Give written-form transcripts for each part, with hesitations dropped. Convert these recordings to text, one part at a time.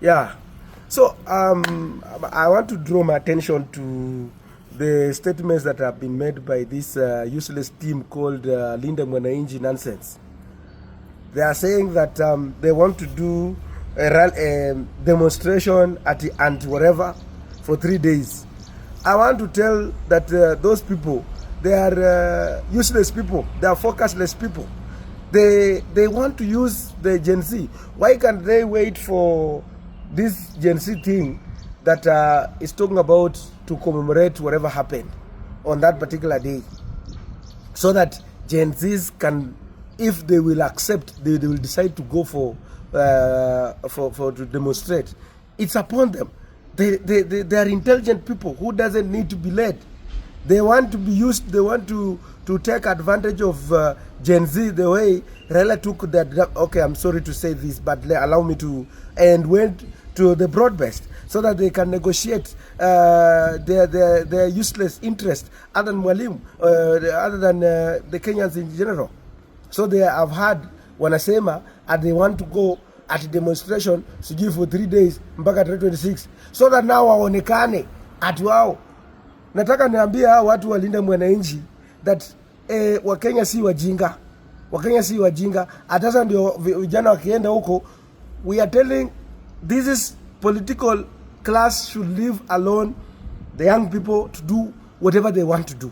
Yeah. So I want to draw my attention to the statements that have been made by this useless team called Linda Mwananchi nonsense. They are saying that they want to do a demonstration at the and whatever for 3 days. I want to tell that those people, they are useless people. They are focusless people. They want to use the Gen Z. Why can't they wait for this Gen Z thing that is talking about to commemorate whatever happened on that particular day, so that Gen Zs can, if they will accept, they will decide to go for to demonstrate. It's upon them. They are intelligent people who doesn't need to be led. They want to be used. They want to take advantage of Gen Z the way Raila took that. Okay, I'm sorry to say this, but allow me to, and went to the broad based so that they can negotiate their useless interest other than Mwalimu, other than the Kenyans in general. So they have had wanasema and they want to go at demonstration sijui for 3 days mpaka 2026 so that now waonekane ati wao. Nataka niambie hao watu wa Linda Mwananchi that Wakenya si wajinga. Wakenya si wajinga. Hata sasa ndio vijana wakienda huko, we are telling this is political class should leave alone the young people to do whatever they want to do.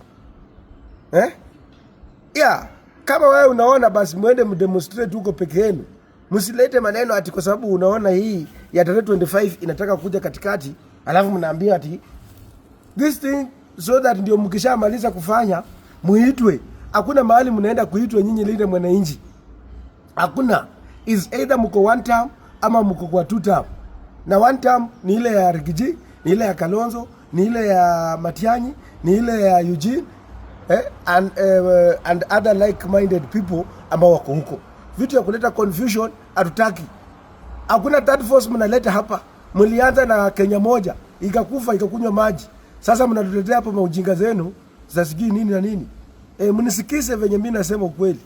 Eh? Yeah, kama wewe unaona basi mwende mdemonstrate huko peke yenu. Msilete maneno ati kwa sababu unaona hii ya tarehe 25 inataka kuja katikati, alafu mnaambia ati this thing so that ndio mkishamaliza kufanya muitwe. Hakuna mahali mnaenda kuitwa nyinyi Linda Mwananchi. Hakuna. Is either mko one term ama mko kwa two term. Na one term ni ile ya Riggy G, ni ile ya Kalonzo, ni ile ya Matiang'i, ni ile ya Eugene and other like-minded people ambao wako huko. Vitu ya kuleta confusion hatutaki. Hakuna third force mnaleta hapa. Mlianza na Kenya moja ikakufa ikakunywa maji. Sasa mnatuletea hapa maujinga zenu za sijui nini na nini. Mnisikize venye mimi nasema ukweli.